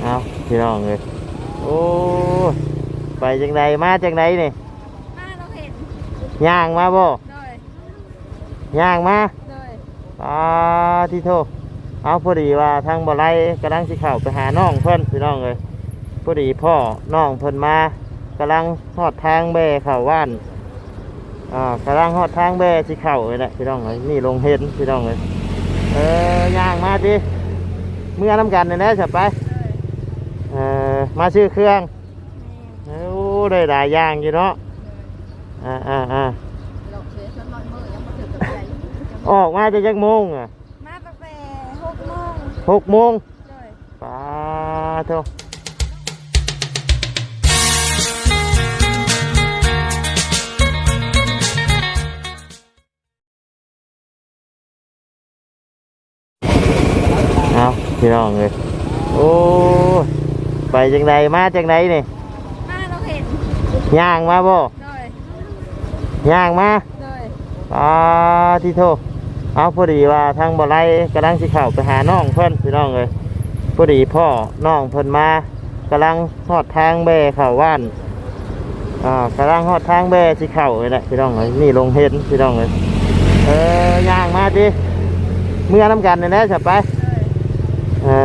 ເອົາ ພີ່ນ້ອງເອີຍ ໂອ້ ໄປຈັ່ງໃດ ມາຈັ່ງໃດນີ້? ມາ ເຮົາເຫັນ ຍ່າງມາບໍ່? ໂດຍ ຍ່າງມາ? ໂດຍ ປາທິໂທ ເອົາ ພໍດີວ່າທາງບໍ່ໄລກຳລັງຊິເຂົ້າໄປຫານ້ອງເພິ່ນ ພີ່ນ້ອງເອີຍ ພໍດີພໍ້ນ້ອງເພິ່ນມາ ກຳລັງຮອດທາງແວ່ເຂົ້າບ້ານ ອ່າ ກຳລັງຮອດທາງແວ່ຊິເຂົ້ານີ້ແຫຼະ ພີ່ນ້ອງເອີຍ ນີ້ລົງເຫັນ ພີ່ນ້ອງເອີຍ ເອີ ຍ່າງມາຕິ ເມືອນຳກັນນີ້ແຫຼະ ຊະໄປ ເອີ ມາຊື້ເຄື່ອງ ໂອ້ ໄດ້ຫຼາຍຢ່າງຢູ່ເນາະ ເອີ ອ່າໆໆ ອອກມາແຕ່ຈັກໂມງອະ? ມາຕັ້ງແຕ່ຫົກໂມງ ຫົກໂມງ ໂດຍ ປາໂທ ເອົາ ພີ່ນ້ອງເອີຍ ໂອ້ ໄປຈັ່ງໃດ ມາຈັ່ງໃດນີ້? ມາ ເຮົາເຫັນ ຍ່າງມາບໍ່? ໂດຍ ຍ່າງມາ? ໂດຍ ປາທິໂທ ເອົາ ພໍດີວ່າທາງບໍ່ໄລກຳລັງຊິເຂົ້າໄປຫານ້ອງເພິ່ນ ພີ່ນ້ອງເອີຍ ພໍດີພໍ້ນ້ອງເພິ່ນມາ ກຳລັງຮອດທາງແວ່ເຂົ້າບ້ານ ອ່າ ກຳລັງຮອດທາງແວ່ຊິເຂົ້ານີ້ແຫຼະ ພີ່ນ້ອງເອີຍ ນີ້ລົງເຫັນ ພີ່ນ້ອງເອີຍ ເອີ ຍ່າງມາຕິ ເມືອນຳກັນນີ້ແຫຼະ ຊະໄປ ເອີ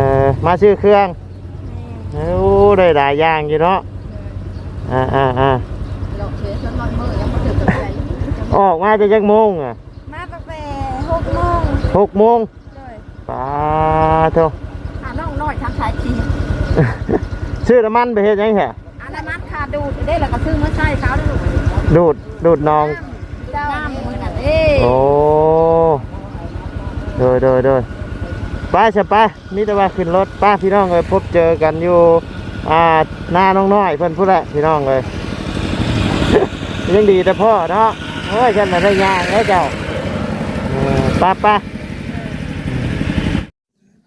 ມາຊື້ເຄື່ອງ ໂອ້ ໄດ້ຫຼາຍຢ່າງຢູ່ເນາະ ອ່າໆໆ ອອກມາແຕ່ຈັກໂມງອະ? ມາຕັ້ງແຕ່ຫົກໂມງ ຫົກໂມງ ໂດຍ ປາໂທ ຫານ້ອງນ້ອຍທາງຂາຍຂີ້ ຊື້ນ້ຳມັນໄປເຮັດຫຍັງແທ້? ອັນນ້ຳມັນຂາດດູດເດ້ ແລ້ວກໍຊື້ມາໃສ່ເຂົາເດ້ລູກ ດູດ ດູດໜອງ ນ້ຳມື້ນັ້ນເດ້ ໂອ້ ໂດຍໆໆ ໄປຊະໄປ ມີແຕ່ວ່າຂຶ້ນລົດ ໄປ ພີ່ນ້ອງເອີຍ ພົບເຈີກັນຢູ່ ອ່າ ນານ້ອງນ້ອຍເພິ່ນພຸ້ນແຫຼະ ພີ່ນ້ອງເອີຍ ຍັງດີແຕ່ພໍ້ເນາະ ໂອ້ຍ ຊັ້ນນະໄດ້ຍ່າງແລ້ວເຈົ້າ ເອີ ໄປໆ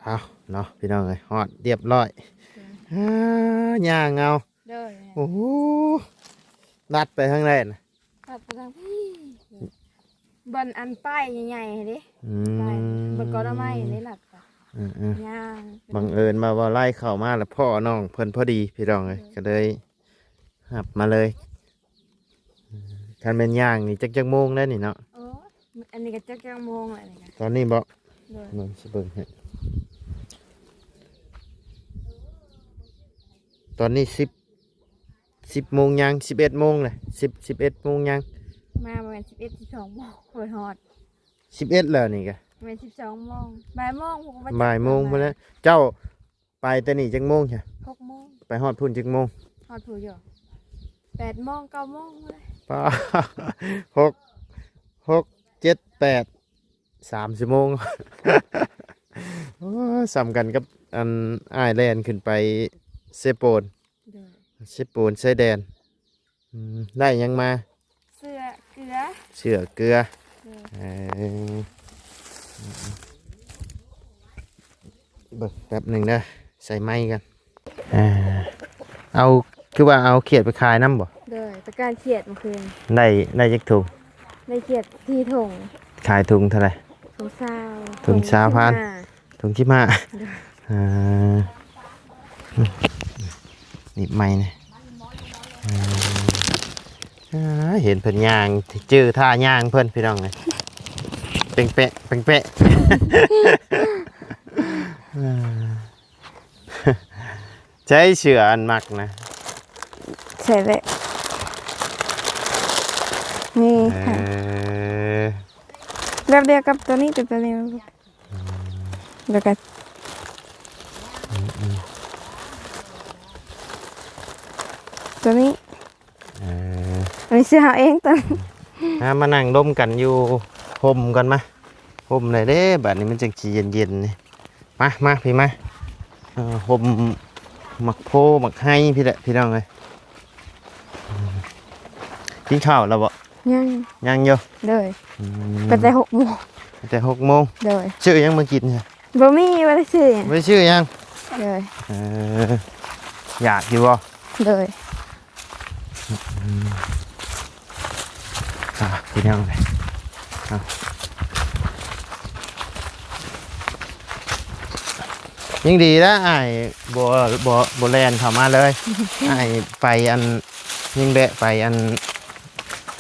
ເອົາເນາະ ພີ່ນ້ອງເອີຍ ຮອດຮຽບຮ້ອຍ ເອີ ອ່າ ຍ່າງເອົາ ໂດຍ ໂອ້ໂຫ ລັດໄປທາງໃດນະ? ລັດໄປທາງພີ້ ບ່ອນອັນປ້າຍໃຫຍ່ໆຫັ້ນເດ້ ອືມ ປ້າຍ ບ່ອນກໍໜໍ່ໄມ້ເດ້ ລັດໄປ ເອີໆ ຍ່າງ ບັງເອີນມາ ບໍ່ໄລເຂົ້າມາແລ້ວພໍ້ນ້ອງເພິ່ນພໍດີ ພີ່ນ້ອງເອີຍ ໂດຍ ກໍເລີຍຮັບມາເລີຍ ຄັນແມ່ນຍ່າງນີ້ຈັກ ຈັກໂມງແລ້ວນີ້ເນາະ? ໂອ້ ອັນນີ້ກໍຈັກ ຈັກໂມງແລ້ວນີ້ກະ ຕອນນີ້ບໍ? ໂດຍ ເບິ່ງ ຊິເບິ່ງໃຫ້ ຕອນນີ້ສິບ ສິບໂມງຍັງ ສິບເອັດໂມງແຫຼະ ສິບ ສິບເອັດໂມງຍັງ ມາປະມານສິບເອັດ ສິບສອງໂມງ ຂ້ອຍຮອດ ສິບເອັດແລ້ວນີ້ກະ ແມ່ນສິບສອງໂມງ ບ່າຍໂມງ ບ່າຍໂມງພຸ້ນແຫຼະ ເຈົ້າ ໄປແຕ່ນີ້ຈັກໂມງຊະ? ຫົກໂມງ ໄປຮອດພຸ້ນຈັກໂມງ? ຮອດພຸ້ນຢູ່ ແປດໂມງ ເກົ້າໂມງພຸ້ນແຫຼະ ປາ ຫົກ ຫົກ ເຈັດ ແປດ ສາມຊົ່ວໂມງ ໂອ້ ສ່ຳກັນກັບອັນອ້າຍແລ່ນຂຶ້ນໄປເຊໂປນ ໂດຍ ເຊໂປນຊາຍແດນ ອືມ ໄດ້ຫຍັງມາ? ເສື້ອເກືອ ເສື້ອເກືອ ໂດຍ ເອີ ເບິ່ງແປັບໜຶ່ງເດີ ໃສ່ໄມກັນ ອ່າ ເອົາ ຄືວ່າເອົາຂຽດໄປຂາຍນຳບໍ? ໂດຍ ໄປການຂຽດມື້ຄືນ ໄດ້ ໄດ້ຈັກຖົງ? ໄດ້ຂຽດສີ່ຖົງ ຂາຍຖົງເທົ່າໃດ? ຖົງຊາວ ຖົງຊາວພັນ ຖົງສິບຫ້າ ຖົງສິບຫ້າ ໂດຍ ອ່າ ນີ້ໃໝ່ນີ້ ອ່າ ເຫັນເພິ່ນຍ່າງ ຈື່ທ່າຍ່າງເພິ່ນ ພີ່ນ້ອງເອີຍ ແປະໆ ແປະໆ ອ່າ ໃຊ້ເສື້ອອັນມັກນະ ໃສ່ແຫຼະ ນີ້ ເອີ ແບບດຽວກັບຕົວນີ້ ແຕ່ຕົວນີ້ ອືມ ແລ້ວກໍ ອືມໆ ຕົວນີ້ ເອີ ອັນນີ້ຊື້ເຮົາເອງຕົວນີ້ ອືມ ມາ ມານັ່ງລົມກັນຢູ່ຮົ່ມກ່ອນມາ ຮົ່ມແລ້ວເດ້ ບາດນີ້ມັນຈັ່ງຊິເຢັນໆ ນີ້ ມາ ມາ ພີ່ມາ ເອີ ຮົ່ມໝາກໂພໝາກໄຮພີ້ແຫຼະ ພີ່ນ້ອງເອີຍ ກິນເຂົ້າແລ້ວບໍ່? ຍັງ ຍັງຢູ່ ໂດຍ ອືມ ໄປແຕ່ຫົກໂມງ ໄປແຕ່ຫົກໂມງ ໂດຍ ຊື້ຫຍັງມາກິນ? ບໍ່ມີ ບໍ່ໄດ້ຊື້ຫຍັງ ບໍ່ໄດ້ຊື້ຫຍັງ ໂດຍ ເອີ ຢາກຢູ່ບໍ່? ໂດຍ ອືມ ອ່າ ພີ່ນ້ອງເອີຍ ເອົາ ຍັງດີນະ ອ້າຍບໍ່ ບໍ່ ບໍ່ແລ່ນເຂົ້າມາເລີຍ. ອ້າຍໄປອັນ ຍັງແວະໄປອັນ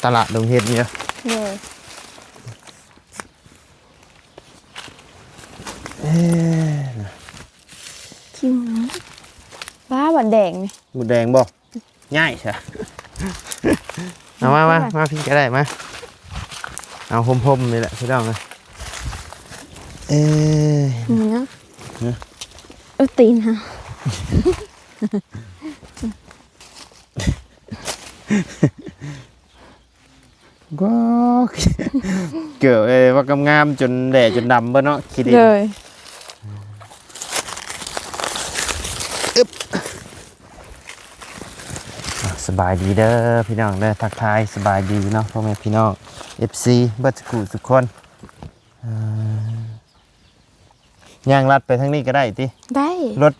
ຕະຫຼາດດົງເຫັນຢູ່. ໂດຍ. ເອີ ກິນ ວ້າ ບັກແດງນີ້ ໝົດແດງບໍ່? ຍ້າຍຊະ ເອົາມາ ມາ ມາພີ້ກໍໄດ້ ມາ ເອົາຮົ່ມໆ ນີ້ແຫຼະ ພີ່ນ້ອງເອີຍ. ເອີ ນີ້ນະ ຮະ ເອີ ຕີນຫາ ບໍ່ ເກີບ ເອີ ວ່າງາມໆ ຈົນແຫຼະຈົນດຳເບິດເນາະ ຂີ້ດິນ. ໂດຍ. ອຶບ ອ່າ ສະບາຍດີເດີພີ່ນ້ອງເດີ ທັກທາຍສະບາຍດີເນາະ ພໍ່ແມ່ພີ່ນ້ອງ ເອັຟຊີ ເບິດສູ່ຜູ້ສູ່ຄົນ. ເອີ ຍ່າງລັດໄປທາງນີ້ກໍໄດ້ຕິ? ໄດ້. ລົດ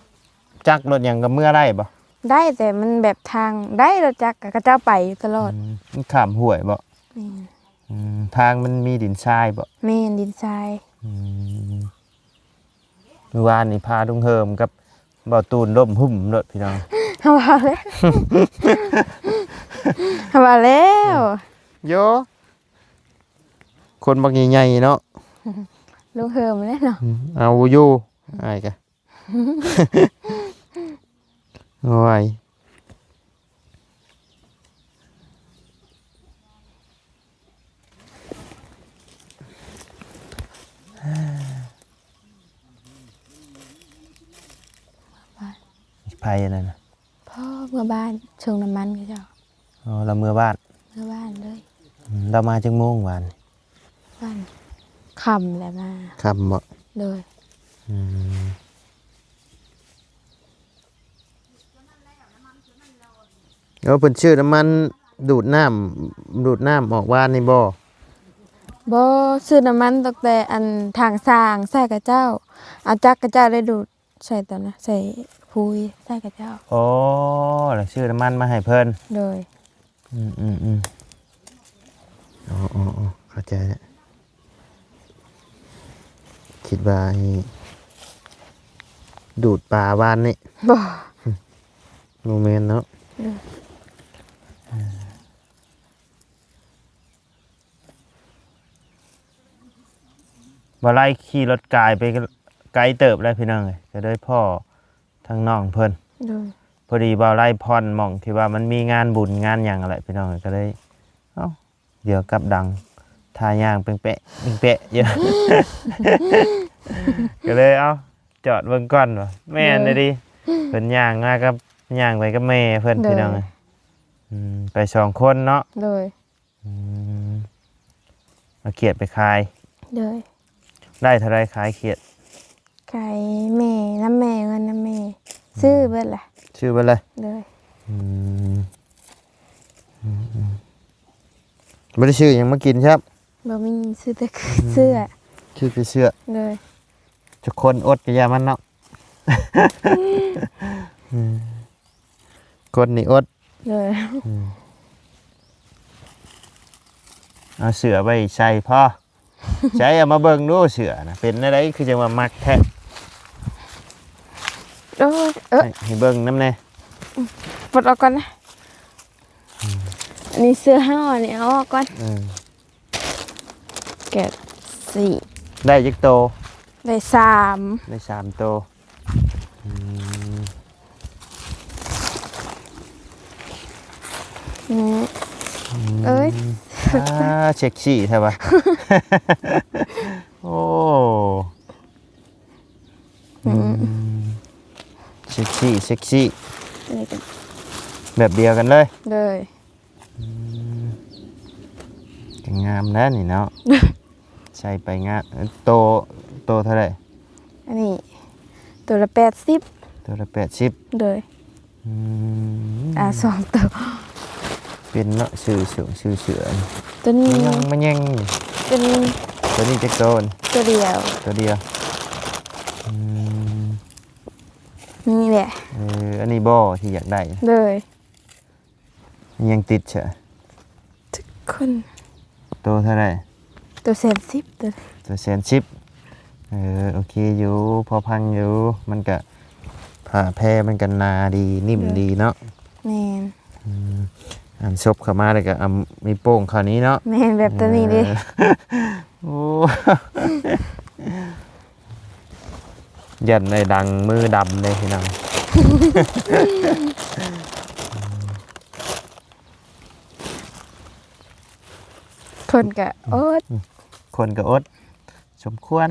ຈັກລົດຫຍັງກໍເມືອໄດ້ບໍ່? ໄດ້ ແຕ່ມັນແບບທາງ ໄດ້ ລົດຈັກກໍເຂົາເຈົ້າໄປຢູ່ຕະຫຼອດ. ອືມ ມັນຂ້າມຫ້ວຍບໍ່? ແມ່ນ. ອືມ ທາງມັນມີດິນຊາຍບໍ່? ແມ່ນ ດິນຊາຍ. ອືມ ມື້ວານນີ້ພາລຸງເຮີມກັບບ່າວຕູນລົ້ມຫຶ້ມໂລດພີ່ນ້ອງ ເຮົາວ່າແລ້ວ ເຮົາວ່າແລ້ວ ໂຢ ຄົນບັກໃຫຍ່ໆ ເນາະ ລຸງເຮີມແຫຼະເນາະ. ອືມ ເອົາຢູ່ ອ້າຍກະ ໂອ້ຍ ໃຜອັນນັ້ນນະ? ພໍ່ເມືອບ້ານສົ່ງນ້ຳມັນເຂົາເຈົ້າ. ອໍ ລາວເມືອບ້ານ ເມືອບ້ານເລີຍ. ອືມ ລາວມາຈັກໂມງວານ? ວານຄ່ຳແລ້ວມາ. ຄ່ຳບໍ? ໂດຍ. ອືມ ເອີ ເພິ່ນຊື້ນ້ຳມັນດູດນ້ຳ ດູດນ້ຳອອກວານນີ້ບໍ່? ບໍ່ ຊື້ນ້ຳມັນຕັ້ງແຕ່ອັນຖັງສາງໃສ່ເຂົາເຈົ້າ ເອົາຈັກເຂົາເຈົ້າໄດ້ດູດ ໃສ່ຕອນນະ ໃສ່ປຸຍໃສ່ເຂົາເຈົ້າ. ອໍ ແລ້ວຊື້ນ້ຳມັນມາໃຫ້ເພິ່ນ. ໂດຍ. ອືມໆໆ ອໍໆໆ ເຂົ້າໃຈແລ້ວ. ຄິດວ່າດູດປາວານນີ້. ບໍ່ ບໍ່ແມ່ນເນາະ. ໂດຍ. ບ່າວໄລຂີ່ລົດກາຍໄປໄກເຕີບແລ້ວພີ່ນ້ອງເອີຍ ກໍໄດ້ພໍ້ທາງນ້ອງເພິ່ນ. ໂດຍ. ພໍດີບ່າວໄລຜ່ອນໝ່ອງທີ່ວ່າມັນມີງານບຸນງານຫຍັງຫັ້ນແຫຼະພີ່ນ້ອງເອີຍ ກໍເລີຍ ເອົ້າ ດຽວກັບດັງ ທ່າຍ່າງແປະໆ ແປະໆ ຢູ່ ກໍເລີຍ ເອົ້າ ຈອດເບິ່ງກ່ອນວ່າ ແມ່ນ ໂດຍ ອີ່ຫຼີ ເພິ່ນຍ່າງມາກັບ ຍ່າງໄປກັບແມ່ເພິ່ນ. ໂດຍ. ພີ່ນ້ອງເອີຍ ອືມ ໄປສອງຄົນເນາະ. ໂດຍ. ອືມ ເອົາຂຽດໄປຂາຍ. ໂດຍ. ໄດ້ເທົ່າໃດຂາຍຂຽດ? ຂາຍແມ່ ນຳແມ່ ເງິນນຳແມ່ ອືມ ຊື້ເບິດແຫຼະ. ຊື້ເບິດເລີຍ? ໂດຍ. ອືມ ອືມໆ ບໍ່ໄດ້ຊື້ຫຍັງມາກິນຊ້ຳ? ບໍ່ມີ ຊື້ແຕ່ ອືມ ເສື້ອ ຊື້ແຕ່ເສື້ອ. ໂດຍ. ຈັກຄົນອົດກໍຢ່າມັນເນາະ. ອືມ ຄົນນີ້ອົດ. ໂດຍ. ອືມ ເອົາເສື້ອໄວ້ໃສ່ພໍ. ໃສ່ ເອົາມາເບິ່ງດູເສື້ອນະ ເປັນແນວໃດ ຄືຈັ່ງວ່າມັກແທ້. ໂອ້ຍ ເອີ ໃຫ້ ໃຫ້ເບິ່ງນຳແດ່. ອືມ ປົດອອກກ່ອນນະ. ອືມ ອັນນີ້ເສື້ອເຮົາ ອັນນີ້ເອົາອອກກ່ອນ. ເອີ ແກະສີ ໄດ້ຈັກໂຕ? ໄດ້ສາມ. ໄດ້ສາມໂຕ. ອືມ ອືມ ເອີຍ ອ່າ ເຊັກຊີແທ້ວະ. ໂອ້ ອືມ ອືມ ເຊັກຊີ ເຊັກຊີ ນີ້ກໍແບບດຽວກັນເລີຍ. ໂດຍ. ອືມ ກໍງາມແລ້ວນີ້ເນາະ. ໃສ່ໄປງາມ. ໂຕ ໂຕເທົ່າໃດ? ອັນນີ້ໂຕລະແປດສິບ. ໂຕລະແປດສິບ. ໂດຍ. ອືມ ອ່າ ສອງໂຕ. ເປັນເນາະ ຊື່ ຊື່ເສື້ອ ໂຕນີ້ ມາແຍ່ງ ມາແຍ່ງ. ໂຕນີ້ ໂຕນີ້ຈັກໂຕ? ໂຕດຽວ. ໂຕດຽວ. ອືມ ນີ້ແຫຼະ. ເອີ ອັນນີ້ບໍ່ ທີ່ຢາກໄດ້? ໂດຍ. ຍັງຕິດເສຍ ທຸກຄົນ. ໂຕເທົ່າໃດ? ໂຕແສນສິບ ໂຕ ໂຕແສນສິບ. ເອີ ໂອເຄຢູ່ ພໍຟັງຢູ່ ມັນກະ ຜ້າແພມັນກະໜາດີ ໜິ່ມດີເນາະ. ແມ່ນ. ອືມ ອັນສົບເຂົ້າມາແລ້ວກະເອົາມີໂປ້ງເຂົ້ານີ້ເນາະ. ແມ່ນ ແບບໂຕນີ້ເດ້. ເອີ ໂອ້ ຢ້ານໄດ້ດັງມືດຳເດ້ພີ່ນ້ອງ. ຄົນກະອົດ ອືມ ຄົນກະອົດສົມຄວນ.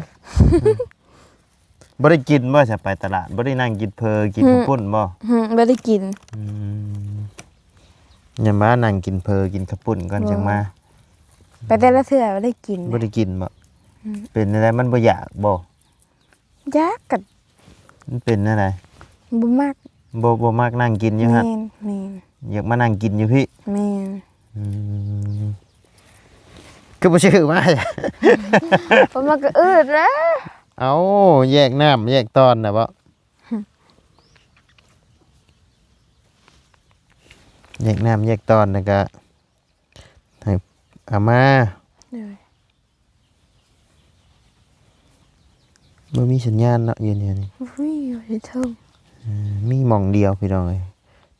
ບໍ່ໄດ້ກິນບໍ່ ຈະໄປຕະຫຼາດ ບໍ່ໄດ້ນັ່ງກິນເຝີ ກິນ ຫື ເຂົ້າປຸ້ນບໍ່? ຫື ບໍ່ໄດ້ກິນ. ອືມ ຍັງມານັ່ງກິນເຝີ ກິນເຂົ້າປຸ້ນກ່ອນ ບໍ່ ຈັ່ງມາ. ໄປແຕ່ລະເທື່ອບໍ່ໄດ້ກິນ ບໍ່ໄດ້ກິນບໍ່? ອືມ ເປັນແນວໃດ ມັນບໍ່ຢາກບໍ່? ຢາກ ກະ ມັນເປັນແນວໃດ? ບໍ່ມັກ ບໍ່ ບໍ່ມັກນັ່ງກິນຢູ່ຫັ້ນ. ແມ່ນ ແມ່ນ. ຢາກມານັ່ງກິນຢູ່ພີ້. ແມ່ນ. ອືມ ຄືບໍ່ຊື້ມາ? ບໍ່ມັກກະອືດແຫຼະ. ເອົ້າ ແຍກນ້ຳແຍກຕອນນະບໍ? ຫຶ ແຍກນ້ຳແຍກຕອນ ແລ້ວກະໃຫ້ເອົາມາ. ໂດຍ. ບໍ່ມີສັນຍານເນາະ ຢູ່ແນວນີ້. ບໍ່ມີ ຢູ່ເທິງ. ເອີ ມີໝ່ອງດຽວພີ່ນ້ອງເອີຍ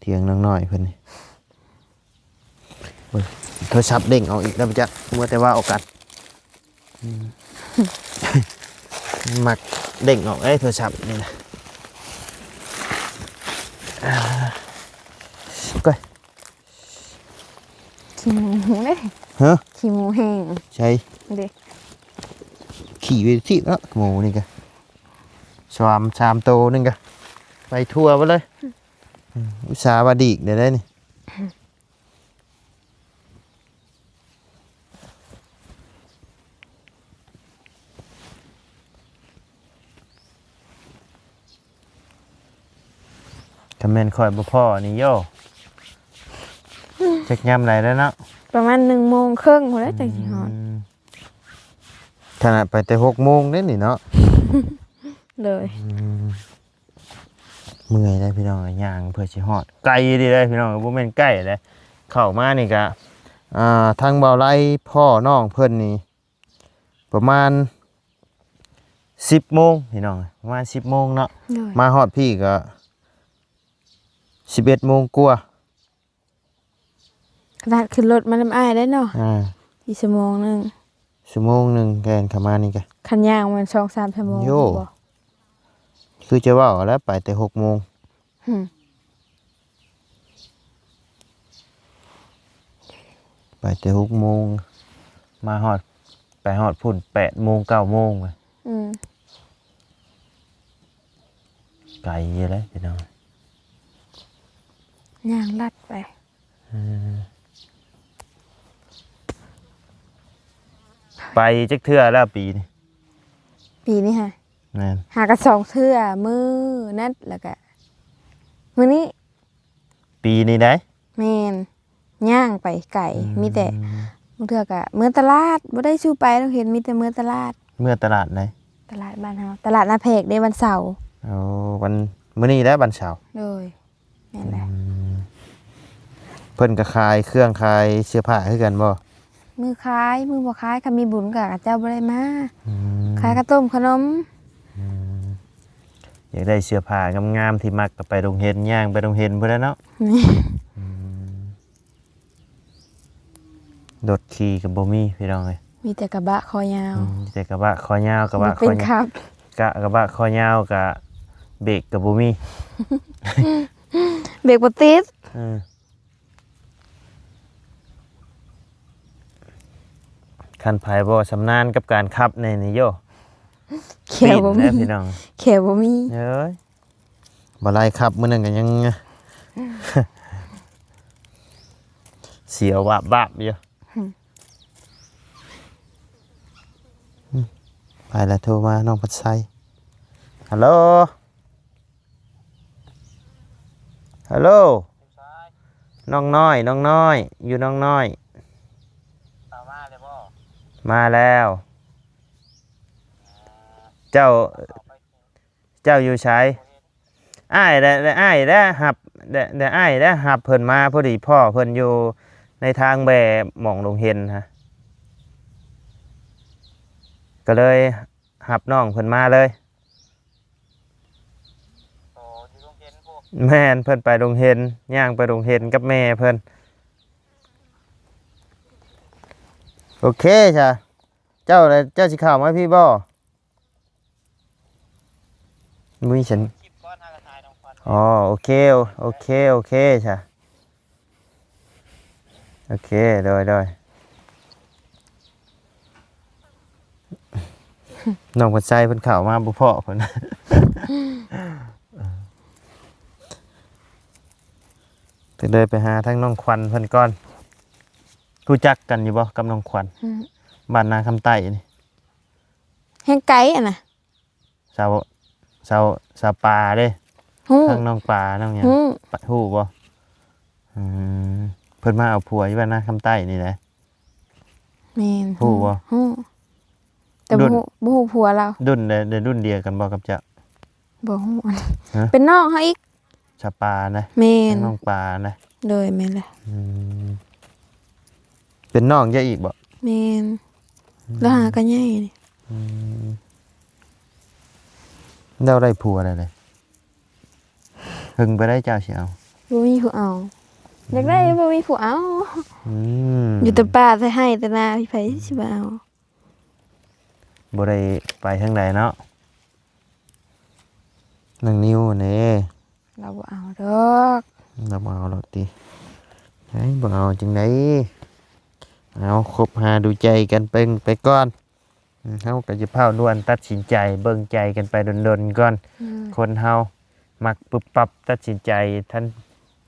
ຖຽງນ້ອງນ້ອຍເພິ່ນນີ້. ໂອ້ຍ ໂທລະສັບເດ້ງອອກອີກແລ້ວ ໄປຈັກ ມັວແຕ່ເວົ້າກັນ. ອືມ ມັກເດ້ງອອກເດ້ໂທລະສັບນີ້ນະ. ອ່າ ໂອ້ຍ ຂີ້ໝູເດ້. ຮະ? ຂີ້ໝູແຫ້ງ. ໃສ? ເດ້. ຂີ່ໄປທີ່ເນາະ ໝູນີ້ກະ ສາມ ສາມໂຕໜຶ່ງກະ ໄປທົ່ວເບິດເລີຍ. ອືມ ອຸດສ່າວ່າດີກໄດ້ ໄດ້ນີ້. ຄັນແມ່ນຂ້ອຍບໍ່ພໍ້ນີ້ໂຢ ຈັກຍາມໃດແລ້ວເນາະ. ປະມານໜຶ່ງໂມງເຄິ່ງພຸ້ນແຫຼະ ອືມ ຈັ່ງຊິຮອດ. ຂະໜາດໄປແຕ່ຫົກໂມງເດ້ນີ້ເນາະ. ໂດຍ. ອືມ ເມື່ອຍເດ້ພີ່ນ້ອງ ຍ່າງເພື່ອຊິຮອດ ໄກເດ້ພີ່ນ້ອງ ບໍ່ແມ່ນໃກ້ເດ້. ເຂົ້າມານີ້ກະ ອ່າ ທາງບ່າວໄລພໍ່ນ້ອງເພິ່ນນີ້ ປະມານສິບໂມງພີ່ນ້ອງ ປະມານສິບໂມງເນາະ. ໂດຍ. ມາຮອດພີ້ກະສິບເອັດໂມງກວ່າ. ຂະໜາດຂຶ້ນລົດມານຳອ້າຍໄດ້ເນາະ. ອ່າ ອີກຊົ່ວໂມງໜຶ່ງ. ຊົ່ວໂມງໜຶ່ງແລ່ນເຂົ້າມານີ້ກະ ຄັນຍ່າງມັນສອງສາມຊົ່ວໂມງ. ໂຢ ບໍ່ ຄືຈະເວົ້າແລ້ວ ໄປແຕ່ຫົກໂມງ. ຫຶ ໄປແຕ່ຫົກໂມງ ມາຮອດ ໄປຮອດພຸ້ນແປດໂມງ ເກົ້າໂມງ. ອືມ ໄກຢູ່ເດ້ພີ່ນ້ອງ ຍ່າງລັດໄປ. ເອີ ໄປຈັກເທື່ອແລ້ວປີນີ້? ປີນີ້ຫະ? ແມ່ນ. ຫາກະສອງເທື່ອ ມື້ນັ້ນ ແລ້ວກະມື້ນີ້. ປີນີ້ໃດ໋? ແມ່ນ. ຍ່າງໄປໄກ. ອືມ ມີແຕ່ບາງເທື່ອກະເມືອຕະຫຼາດ ບໍ່ໄດ້ສູ່ໄປໂຮງຮຽນ ມີແຕ່ເມືອຕະຫຼາດ. ເມືອຕະຫຼາດໃດ? ຕະຫຼາດບ້ານເຮົາ ຕະຫຼາດນາແພກເດ້ ວັນເສົາ. ໂອ້ ວັນ ມື້ນີ້ແຫຼະວັນເສົາ. ໂດຍ. ແມ່ນແຫຼະ. ອືມ ເພິ່ນກະຂາຍເຄື່ອງຂາຍເສື້ອຜ້າຄືກັນບໍ່? ມື້ຂາຍ ມື້ບໍ່ຂາຍ ຄັນມີບຸນກະເຂົາເຈົ້າບໍ່ໄດ້ມາ. ອືມ ຂາຍເຂົ້າຕົ້ມຂະໜົມ. ອືມ ຢາກໄດ້ເສື້ອຜ້າງາມໆ ທີ່ມັກກະໄປໂຮງຮຽນ ຍ່າງໄປໂຮງຮຽນພຸ້ນແຫຼະເນາະ. ແມ່ນ. ອືມ ລົດຂີ່ກະບໍ່ມີພີ່ນ້ອງເອີຍ ມີແຕ່ກະບະຄໍຍາວ. ອືມ ມີແຕ່ກະບະຄໍຍາວ ກະບະຄໍຍາວ ກະ ກະບະຄໍຍາວ ກະເບກກະບໍ່ມີ ເບກບໍ່ຕິດ. ເອີ ຄັນໃຜບໍ່ຊຳນານກັບການຂັບແນ່ນີ້ໂຢ ແຂ້ວບໍ່ມີ ປີ້ນແຫຼະພີ່ນ້ອງ ແຂ້ວບໍ່ມີ. ເອີຍ ບໍ່ໄລ່ຂັບມື້ໜຶ່ງກະຍັງ ສຽວວາບໆຢູ່. ຫຶ ອືມ ໄປລະ ໂທມາ ນ້ອງພັດໄຊ. ຮັລໂຫຼ ຮັລໂຫຼ ນ້ອງນ້ອຍ ນ້ອງນ້ອຍ ຢູ່ນ້ອງນ້ອຍ. ເຂົ້າມາແລ້ວບໍ່? ມາແລ້ວ. ເຈົ້າ ເຈົ້າຢູ່ໃສ? ອ້າຍແຫຼະ ອ້າຍແຫຼະຮັບ ແລະ ແລະ ອ້າຍແຫຼະຮັບເພິ່ນມາ ພໍດີພໍ້ເພິ່ນຢູ່ໃນທາງແວ່ໝ່ອງໂຮງຮຽນຫັ້ນ ກະເລີຍ ຮັບນ້ອງເພິ່ນມາເລີຍ. ໂອ້ ຢູ່ໂຮງຮຽນພຸ້ນ. ແມ່ນ, ເພິ່ນໄປໂຮງຮຽນ, ຍ່າງໄປໂຮງຮຽນກັບແມ່ເພິ່ນ. ໂອເຄຊະ. ເຈົ້າລະ ເຈົ້າຊິເຂົ້າມາພີ້ບໍ່? ບໍ່ມີສັນ ຄລິບກ່ອນ ຫາກະຖ່າຍນ້ອງຂວັນ. ອໍ ໂອເຄ ໂອເຄ ໂອເຄຊະ. ໂອເຄ ໂດຍ ໂດຍ. ນ້ອງເພິ່ນໃສ່ເພິ່ນເຂົ້າມາບໍ່ພໍ້ເພິ່ນ ເພິ່ນເລີຍໄປຫາທາງນ້ອງຂວັນເພິ່ນກ່ອນ. ຮູ້ຈັກກັນຢູ່ບໍ່ກັບນ້ອງຂວັນ? ອືມ ບ້ານນາຄຳໃຕ້ນີ້ ແຮ່ງໄກຫັ້ນນະ. ສາວ ສາວ ສາວປາເດ້. ຮູ້ ທາງນ້ອງປາ ນ້ອງຫຍັງ ຮູ້ ປະ ຮູ້ບໍ່? ອືມ ເພິ່ນມາເອົາຜົວຢູ່ບ້ານນາຄຳໃຕ້ນີ້ແຫຼະ. ແມ່ນ ຮູ້ບໍ່? ຮູ້ ແຕ່ບໍ່ຮູ້ ບໍ່ຮູ້ຜົວລາວ. ລຸ້ນໃດ ໄດ້ລຸ້ນດຽວກັນບໍ່ກັບເຈົ້າ? ບໍ່ຮູ້ ຮະ? ເປັນນ້ອງເຮົາອີກ. ສາວປານະ? ແມ່ນ ທາງນ້ອງປານະ? ໂດຍ ແມ່ນແຫຼະ. ອືມ ເປັນນ້ອງເຈົ້າອີກບໍ່? ແມ່ນ ອືມ ລາວຫາກະໃຫຍ່ນີ້. ອືມ ລາວໄດ້ຜົວແລ້ວເດ້. ເພິ່ງໄປໄດ້ເຈົ້າຊິເອົາ. ບໍ່ມີຜູ້ເອົາ. ອືມ ຢາກໄດ້ບໍ່ມີຜູ້ເອົາ. ອືມ ຢູ່ແຕ່ປ່າແຕ່ໄຮ່ແຕ່ນາ ໃຜຊິມາເອົາ. ບໍ່ໄດ້ໄປທາງໃດເນາະ. ນາງນິວເດ້ ລາວບໍ່ເອົາດອກ. ລາວບໍ່ເອົາດອກຕິ? ໄດ້ ບໍ່ເອົາຈັ່ງໃດ? ເອົາ ຄົບຫາດູໃຈກັນເບິ່ງໄປກ່ອນ. ເຮົາກໍຢ່າຟ້າວດ່ວນຕັດສິນໃຈ, ເບິ່ງໃຈກັນໄປດົນໆກ່ອນ. ອືມ ຄົນເຮົາມັກປຶບປັບ, ຕັດສິນໃຈທັນ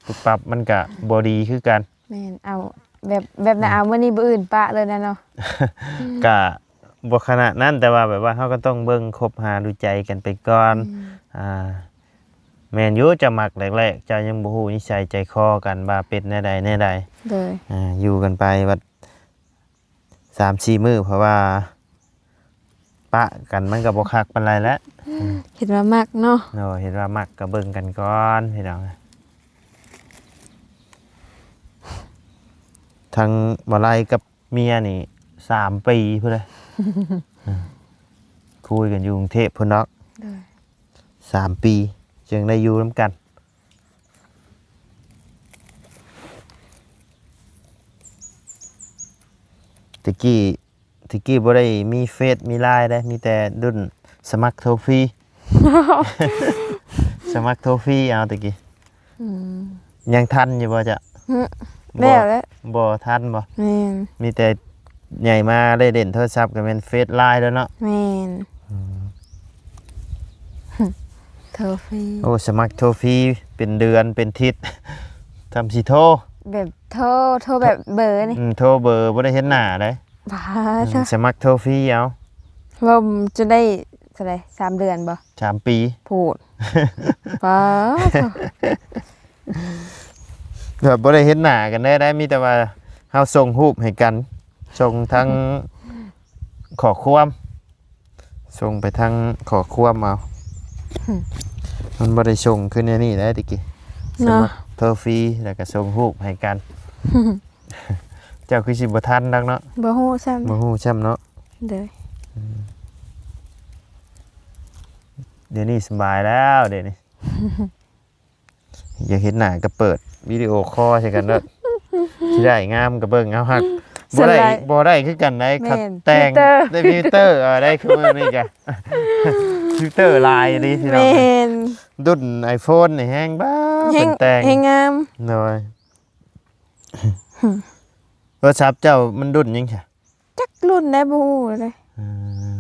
ປຶບປັບ ມັນກະບໍ່ດີຄືກັນ. ແມ່ນ ເອົາແບບ ແບບນັ້ນ ອືມ ເອົາມື້ນີ້ມື້ອື່ນປະເລີຍນະເນາະ. ກະບໍ່ຂະໜາດນັ້ນ, ແຕ່ວ່າແບບວ່າເຮົາກໍຕ້ອງເບິ່ງ ຄົບຫາດູໃຈກັນໄປກ່ອນ. ອືມ ອ່າ ແມ່ນຢູ່ ເຈົ້າມັກແລກໆ ເຈົ້າຍັງບໍ່ຮູ້ນິໄສໃຈຄໍກັນວ່າເປັນແນວໃດແນວໃດ. ໂດຍ ອ່າ ຢູ່ກັນໄປບັດ ສາມສີ່ມື້ ເພາະວ່າປະກັນມັນກໍບໍ່ຄັກປານໃດແຫຼະ. ເຫັນວ່າມັກເນາະ. ໂດຍ ເຫັນວ່າມັກກໍເບິ່ງກັນກ່ອນພີ່ນ້ອງ. ທັງບໍ່ໄລກັບເມຍນີ້ສາມປີພຸ້ນເດ້ ຄຸຍກັນຢູ່ກຸງເທບພຸ້ນເນາະ. ໂດຍ ສາມປີຈຶ່ງໄດ້ຢູ່ນຳກັນ. ແຕ່ກີ້ ແຕ່ກີ້ບໍ່ໄດ້ມີເຟສມີລາຍເດ້ ມີແຕ່ລຸ້ນສະໝັກໂທຟຣີ ສະໝັກໂທຟຣີເອົາແຕ່ກີ້. ອືມ ຍັງທັນຢູ່ບໍ່ເຈົ້າ? ຫຶ ບໍ່ ແລ້ວແຫຼະ. ບໍ່ທັນບໍ່? ແມ່ນ ມີແຕ່ໃຫຍ່ມາໄດ້ເລ່ນໂທລະສັບກໍແມ່ນເຟສລາຍແລ້ວເນາະ. ແມ່ນ ອືມ ໂທຟຣີ ໂອ້ ສະໝັກໂທຟຣີເປັນເດືອນເປັນທິດ ທຳຊິໂທ ແບບໂທ ໂທແບບເບີນີ້. ອືມ ໂທເບີ ບໍ່ໄດ້ເຫັນໜ້າໃດ໋. ປາດ ອືມ ໂທ້ ສະໝັກໂທຟຣີເອົາ. ເວົ້າຈະໄດ້ເທົ່າໃດ? ສາມເດືອນບໍ່? ສາມປີ ໂພດ ປາດ ໂທ້ ແບບບໍ່ໄດ້ເຫັນໜ້າກັນໄດ້ ໄດ້ ມີແຕ່ວ່າເຮົາສົ່ງຮູບໃຫ້ກັນ ສົ່ງທັງຂໍ້ຄວາມ ສົ່ງໄປທາງຂໍ້ຄວາມເອົາ. ມັນບໍ່ໄດ້ສົ່ງຄືແນວນີ້ໄດ໋ແຕ່ກີ້ ເນາະ ສະໝັກໂທຟຣີ ແລ້ວກໍສົ່ງຮູບໃຫ້ກັນ. ເຈົ້າຄືຊິບໍ່ທັນດອກເນາະ. ບໍ່ຮູ້ຊ້ຳ ບໍ່ຮູ້ຊ້ຳເນາະ. ໂດຍ ອືມ ດຽວນີ້ສະບາຍແລ້ວ ດຽວນີ້ ຢາກເຫັນໜ້າກໍເປີດວິດີໂອຄໍໃສ່ກັນໂລດ ຊິໄດ້ງາມກໍເບິ່ງເອົາ. ຫາກບໍ່ໄດ້ ບໍ່ໄດ້ຄືກັນໄດ໋. ແມ່ນ ຄັນແຕ່ງ ຟິວເຕີ ໄດ້ຟິວເຕີ ເອີ ໄດ້ຄືມື້ນີ້ກະ ຟິວເຕີຫຼາຍອີ່ຫຼີພີ່ນ້ອງ. ແມ່ນ ລຸ້ນໄອໂຟນນີ້ແຮງບ້າ ແຮງ ເພິ່ນແຕ່ງ ແຮງງາມ. ໂດຍ ໂທລະສັບເຈົ້າມັນລຸ້ນຫຍັງຊະ? ຈັກລຸ້ນໃດ ບໍ່ຮູ້ເລີຍ. ອືມ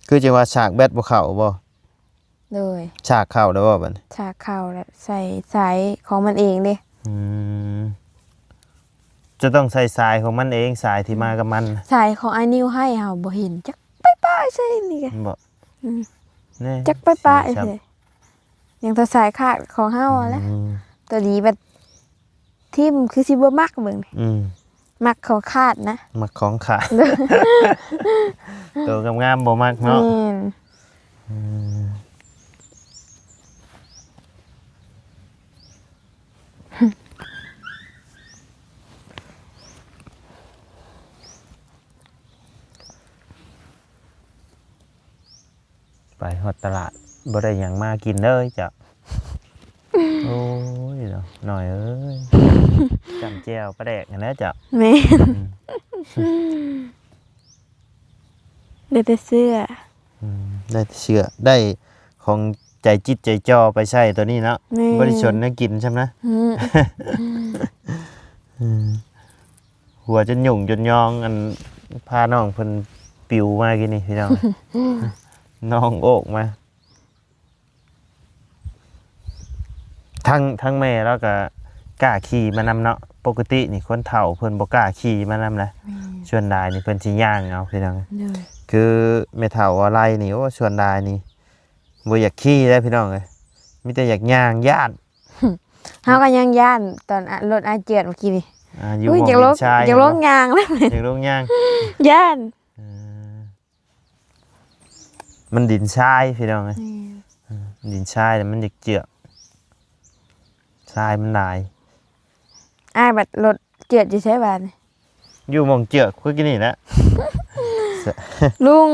ຄືຈັ່ງວ່າສາກແບັດບໍ່ເຂົ້າບໍ່? ໂດຍ ສາກເຂົ້າແລ້ວບໍ່ບັດນີ້? ສາກເຂົ້າແລ້ວ ໃສ່ສາຍຂອງມັນເອງເດ້. ອືມ ຈະຕ້ອງໃສ່ສາຍຂອງມັນເອງ ສາຍທີ່ມາກັບມັນ. ສາຍຂອງອ້າຍນິວໃຫ້ເຮົາບໍ່ເຫັນ ຈັກໄປປະໃສ່ນີ້ກະ ບໍ່ ອືມ ແນ່ ຈັກໄປປະໃສ່ ຍັງແຕ່ສາຍຂາດຂອງເຮົາຫັ້ນແຫຼະ. ອືມ ຕົວດີບັດ ທິ່ມຄືຊິບໍ່ມັກເບິ່ງ. ອືມ ມັກຂອງຂາດນະ ມັກຂອງຂາດ ໂຕງາມໆບໍ່ມັກເນາະ. ແມ່ນ ອືມ. ຮອດຕະຫຼາດບໍ່ໄດ້ຫຍັງມາກິນເລີຍເຈົ້າ. ໂອ້ຍເນາະ ນ້ອຍເອີຍ ຈ້ຳແຈ່ວປາແດກຫັ້ນແຫຼະເຈົ້າ. ແມ່ນ ອືມ ໄດ້ແຕ່ເສື້ອ ອືມ ໄດ້ແຕ່ເສື້ອ ໄດ້ຂອງໃຈຈິດໃຈຈໍໄປໃຊ້ໂຕນີ້ເນາະ. ແມ່ນ ບໍ່ໄດ້ສົນແນວກິນຊ້ຳນະ. ອືມ ອືມ ຫົວຈົນຫຍຸ້ງຈົນຍອງ ອັນ ພານ້ອງເພິ່ນປິວມາກີ້ນີ້ພີ່ນ້ອງ ນ້ອງໂອກມາ. ທັງ ທັງແມ່ລາວກະກ້າຂີ່ມານຳເນາະ. ປົກກະຕິນີ້ຄົນເຖົ້າເພິ່ນບໍ່ກ້າຂີ່ມານຳນະ. ແມ່ນ ສ່ວນຫຼາຍນີ້ເພິ່ນຊິຍ່າງເອົາພີ່ນ້ອງ. ໂດຍ ຄືແມ່ເຖົ້າອາໄລນີ້ ໂອ້ ສ່ວນຫຼາຍນີ້ບໍ່ຢາກຂີ່ເດ້ພີ່ນ້ອງເອີຍ ມີແຕ່ຢາກຍ່າງ ຢ້ານ. ເຮົາກໍຍັງຢ້ານຕອນ ອາ ລົດອ້າຍເຈື່ອນເມື່ອກີ້ນີ້. ອ່າ ຢູ່ ອຸ້ຍ ໝ່ອງດິນຊາຍ ຢາກລົງ ເຫັນບໍ່? ຍ່າງແລ້ວ ຢາກລົງຍ່າງ ຢ້ານ. ເອີ ມັນດິນຊາຍພີ່ນ້ອງເອີຍ. ແມ່ນ ເອີ ດິນຊາຍແລ້ວມັນຢາກເຈື່ອນ ຊາຍມັນຫຼາຍ. ອ້າຍບັດລົດເຈື່ອນຢູ່ໃສບາດນີ້? ຢູ່ໝ່ອງເຈື່ອນຄືກີ້ນີ້ແຫຼະ. ລຸງ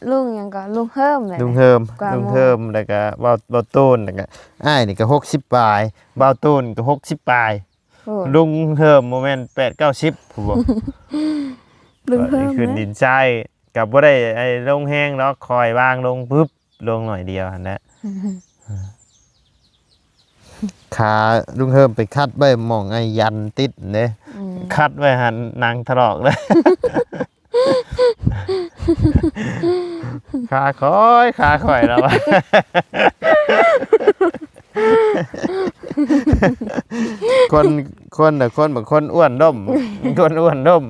ລຸງຫຍັງກໍ ລຸງເຮີມແຫຼະ ລຸງເຮີມ ລຸງເຮີມ ແລ້ວກໍເບົາ ເບົາຕູນ ແລ້ວກໍອ້າຍນີ້ກໍຫົກສິບປາຍ ເບົາຕູນກໍຫົກສິບປາຍ. ໂອ້ ລຸງເຮີມບໍ່ແມ່ນແປດເກົ້າສິບພຸ້ນບໍ? ລຸງເຮີມ ຂຶ້ນດິນຊາຍ ກໍບໍ່ໄດ້ ໄອ້ ລົງແຮງດອກ ຄ່ອຍວາງລົງປຶບ ລົງໜ້ອຍດຽວຫັ້ນແຫຼະ. ອືມ ຂາລຸງເຮີມໄປຂັດໄວ້ໝ່ອງໄອ້ຢັນຕິດເດ້. ອືມ ຂັດໄວ້ຫັ້ນໜັງຖະຫຼອກເດ້. ຂາຂ້ອຍ ຂາຂ້ອຍລາວວ່າ ຄົນ ຄົນນະ ຄົນບາງຄົນອ້ວນດົ້ມ ຄົນອ້ວນດົ້ມ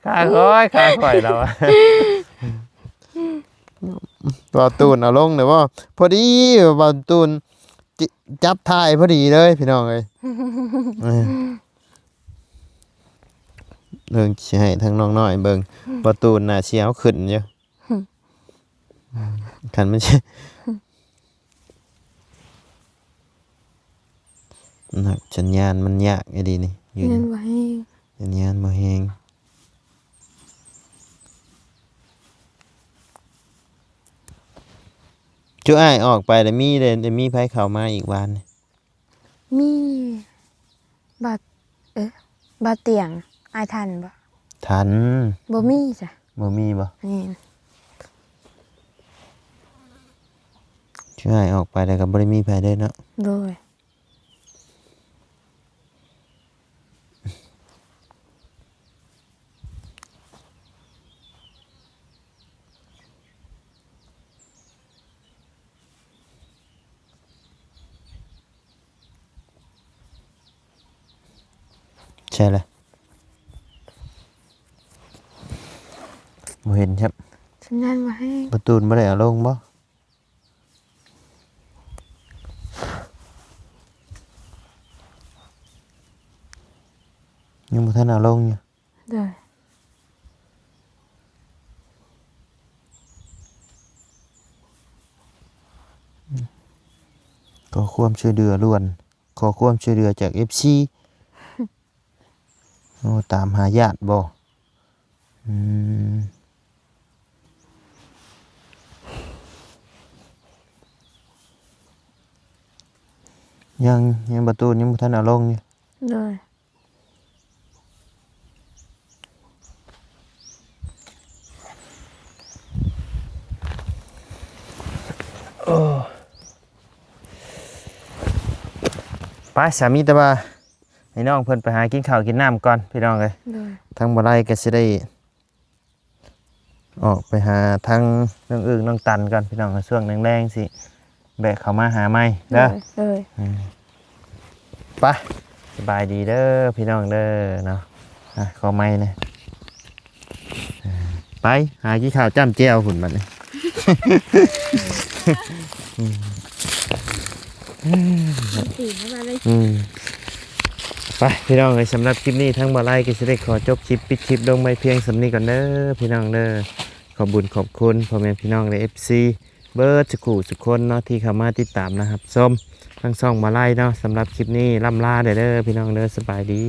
ຂາຂ້ອຍ ຂາຂ້ອຍລາວວ່າ. ບ່າວຕູນເອົາລົງເດ້ບໍ່? ພໍດີບ່າວຕູນ ຈ- ຈັບຖ່າຍພໍດີເລີຍພີ່ນ້ອງເອີຍ. ເອີ ເບິ່ງຊິໃຫ້ທາງນ້ອງນ້ອຍເບິ່ງ ບໍ່ຕູນໜ້າຊິເອົາຂຶ້ນຢູ່. ຄັນມັນຊິ ນັກ ສັນຍານມັນຍາກອີ່ຫຼີນີ້ ຢູ່ ສັນຍານບໍ່ແຮງ ສັນຍານບໍ່ແຮງ. ຈຸອ້າຍອອກໄປແລ້ວມີ ໄດ້ ໄດ້ມີໃຜເຂົ້າມາອີກວານນີ້? ມີ ບ່າວ ເອີ ບ່າວຕຽງ ອ້າຍທັນບໍ່? ທັນ ບໍ່ມີຈ້ະ. ບໍ່ມີບໍ່? ແມ່ນ ຄືອ້າຍອອກໄປແລ້ວກໍບໍ່ໄດ້ມີໃຜເລີຍເນາະ. ໂດຍ ໃຊ່ລະ ບໍ່ເຫັນຄັບ. ສັນຍານບໍ່ແຮງ ປະຕູນບໍ່ໄດ້ເອົາລົງບໍ່? ຍັງບໍ່ທັນເອົາລົງຢູ່. ໂດຍ ຂໍຄວາມຊ່ວຍເຫຼືອດ່ວນ ຂໍຄວາມຊ່ວຍເຫຼືອຈາກເອັຟຊີ. ໂອ້ ຕາມຫາຍາດບໍ່? ອືມ ຍັງ ຍັງ ປະຕູນຍັງບໍ່ທັນເອົາລົງຢູ່. ໂດຍ ໂອ້ ໄປ ສາມີແຕ່ວ່າໃຫ້ນ້ອງເພິ່ນໄປຫາກິນເຂົ້າກິນນ້ຳກ່ອນ ພີ່ນ້ອງເອີຍ. ໂດຍ ທາງບໍ່ໄລກໍຊິໄດ້ ອອກໄປຫາທາງນ້ອງອຶ້ງນ້ອງຕັນກ່ອນ ພີ່ນ້ອງ. ຊ່ວງແລງໆຊິແວະເຂົ້າມາຫາໃໝ່ເດີ. ໂດຍ ໂດຍ ອືມ ໄປ ສະບາຍດີເດີພີ່ນ້ອງເດີເນາະ. ອ່ະ ຂໍໄມແດ່ ໄປຫາກິນເຂົ້າຈ້ຳແຈ່ວພຸ້ນບັດນີ້. ອືມ ອືມ ໄປພີ່ນ້ອງເອີຍ ສຳລັບຄລິບນີ້ທາງບ່າວໄລກໍຊິໄດ້ຂໍຈົບຄລິບ ປິດຄລິບລົງໄວ້ພຽງສ່ຳນີ້ກ່ອນເດີພີ່ນ້ອງເດີ. ຂອບບຸນຂອບຄຸນພໍ່ແມ່ພີ່ນ້ອງ ແລະ ເອັຟຊີ ເບິດສຸຂູສຸຄົນເນາະ ທີ່ເຂົ້າມາຕິດຕາມ ແລະ ຮັບຊົມທາງຊ່ອງບ່າວໄລເນາະ. ສຳລັບຄລິບນີ້ລ່ຳລາໄດ້ເດີພີ່ນ້ອງເດີ ສະບາຍດີ.